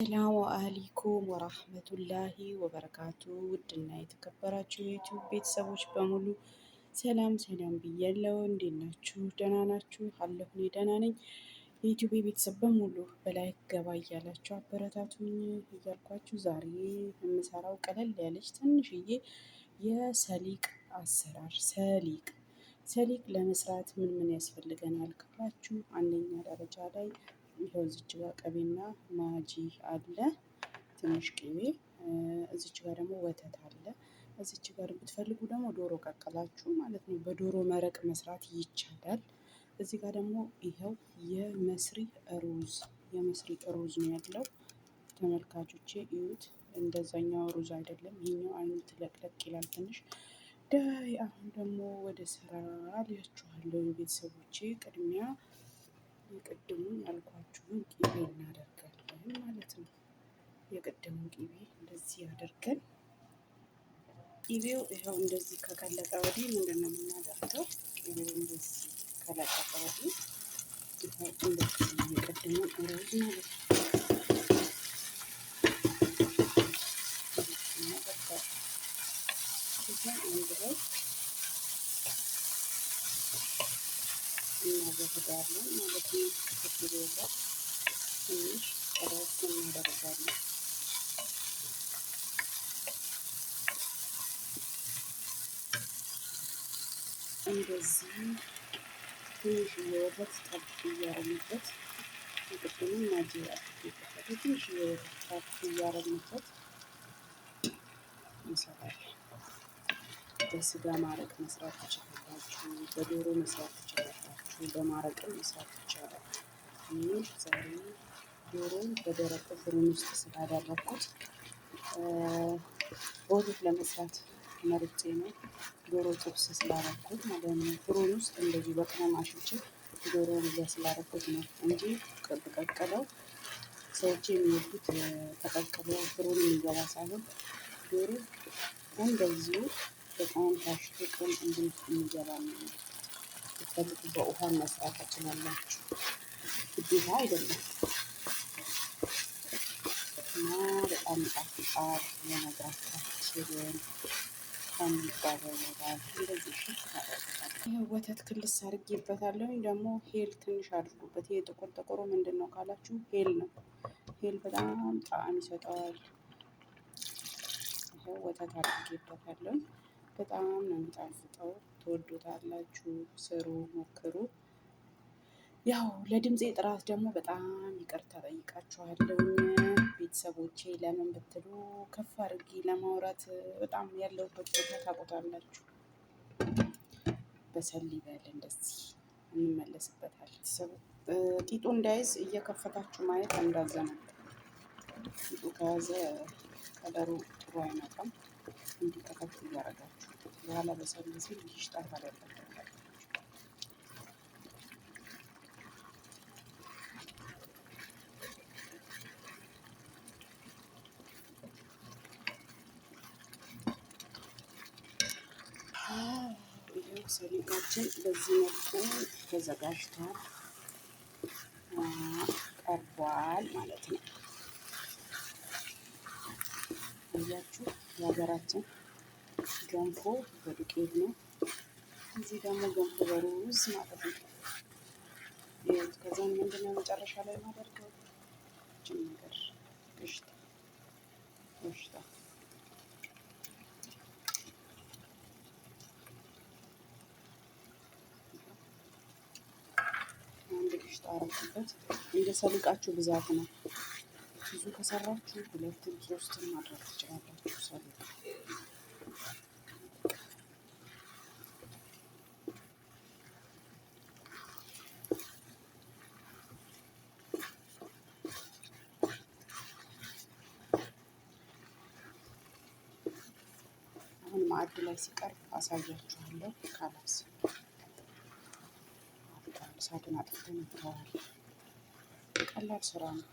ሰላሙ አለይኩም ወራህመቱላሂ ወበረካቱ። ውድና የተከበራችሁ የዩቲዩብ ቤተሰቦች በሙሉ ሰላም ሰላም ብያለሁ። እንዴት ናችሁ? ደህና ናችሁ? አለሁ እኔ ደህና ነኝ። የዩቲዩብ ቤተሰብ በሙሉ በ like ገባ እያላችሁ አበረታቱኝ እያልኳችሁ ዛሬ የምሰራው ቀለል ያለች ትንሽዬ የሰሊቅ አሰራር። ሰሊቅ ለመስራት ምን ምን ያስፈልገናል ካላችሁ፣ አንደኛ ደረጃ ላይ ይኸው እዚች ጋር ቅቤና ማጂ አለ፣ ትንሽ ቅቤ። እዚች ጋር ደግሞ ወተት አለ። እዚች ጋር ብትፈልጉ ደግሞ ዶሮ ቀቅላችሁ ማለት ነው፣ በዶሮ መረቅ መስራት ይቻላል። እዚህ ጋር ደግሞ ይኸው የመስሪ ሩዝ፣ የመስሪ ሩዝ ነው ያለው። ተመልካቾቼ እዩት። እንደዛኛው ሩዝ አይደለም፣ ይሄኛው አይኑ ትለቅለቅ ይላል ትንሽ። ዳይ አሁን ደግሞ ወደ ስራ አልያችኋለሁ ቤተሰቦቼ። ቅድሚያ የቅድሙን ያልኳችሁን ቂቤ እናደርጋለን ማለት ነው። የቅድሙን ቂቤ እንደዚህ አድርገን፣ ቂቤው ይኸው እንደዚህ ከቀለጠ ወዲህ ምንድን ነው የምናደርገው? ቂቤው እንደዚህ ከለቀቀ ወዲህ ይኸው እንደዚህ የቅድሙን ሩዝ ማለት ነው እናደርጋለን። አንድ ላይ እናዋህደዋለን ማለት ነው። ከቅቤው ጋር ትንሽ ጠበስ እናደርጋለን። እንደዚህ ትንሽ ወተት ጠብ እያረግንበት፣ የቅድሙን ማጂ አድርጌበታለሁ። ትንሽ ወተት ጠብ እያረግንበት እንሰራለን። በስጋ ማረቅ መስራት ትችላላችሁ። በዶሮ መስራት ትችላላችሁ። በማረቅም መስራት ይቻላል። እኔ ዛሬ ዶሮን በደረቁ ፍሩን ውስጥ ስላደረኩት በወተት ለመስራት መርጬ ነው። ዶሮ ጥብስ ስላደረኩት ማለት ነው። ፍሩን ውስጥ እንደዚሁ በቅመም አሽቼ ዶሮውን እዛ ስላደረኩት ነው እንጂ ብቀቅለው ሰዎች የሚወዱት ተቀቅሎ ፍሩን የሚገባ ሳይሆን ዶሮ እንደዚሁ በጣም ታሽቶ ቅም እንድን የሚገባ ነው። ብትፈልጉ በውሃ መስራት ትችላላችሁ፣ ግዴታ አይደለም። እና በጣም ይጣፍጣል፣ ልነግራችሁ አልችልም። ከሚባለው በላይ እንደዚህ ሽት ታደርጉታላችሁ። ይህ ወተት ክልስ አድርጌበታለሁ። ደግሞ ሄል ትንሽ አድርጉበት። ይሄ ጥቁር ጥቁሩ ምንድን ነው ካላችሁ ሄል ነው። ሄል በጣም ጣዕም ይሰጠዋል። ይኸው ወተት አድርጌበታለሁ። በጣም ነው የሚጣፍጠው። ትወዱታላችሁ። ስሩ፣ ሞክሩ። ያው ለድምፄ ጥራት ደግሞ በጣም ይቅርታ ጠይቃችኋለሁ ቤተሰቦቼ። ለምን ብትሉ ከፍ አድርጌ ለማውራት በጣም ያለሁበት ቦታ ታውቁታላችሁ። በሰል ይበል፣ እንደዚህ እንመለስበታል። ቂጡ እንዳይዝ እየከፈታችሁ ማየት እንዳዘነው። ቂጡ ከያዘ ከለሩ ጥሩ አይመጣም። እንዲህ ከፈት እያደረጋችሁ በኋላ በሰል ሲል ጊሽጣ ታደርጋላችሁ። ይኸው ሰሊጣችን በዚህ መልኩ ተዘጋጅቷል፣ ቀርቧል ማለት ነው። አያችሁ፣ የሀገራችን ገንፎ በዱቄት ነው። እዚህ ደግሞ ገንፎ በሩዝ ማለት ነው። ከዛም ምንድነው መጨረሻ ላይ ማደርገው? እችን ነገር ቅሽታ ቅሽታ፣ አንድ ቅሽታ አረኩበት። እንደ ሰሊጣችሁ ብዛት ነው። ብዙ ከሰራችሁ ሁለትም ሶስትም ማድረግ ትችላላችሁ። ሰሊጥ አሁን ማዕድ ላይ ሲቀርብ አሳያችኋለሁ። ካላስ እሳቱን አጥፍተን ይተዋል። ቀላል ስራ ነው።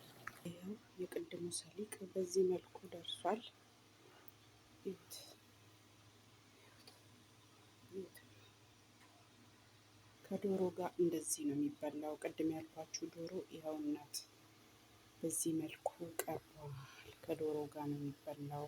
ይኸው የቅድሙ ሰሊጥ በዚህ መልኩ ደርሷል። እዩት፣ እዩት። ከዶሮ ጋር እንደዚህ ነው የሚበላው። ቅድም ያልኳችሁ ዶሮ ይኸው እናት። በዚህ መልኩ ቀርቧል። ከዶሮ ጋር ነው የሚበላው።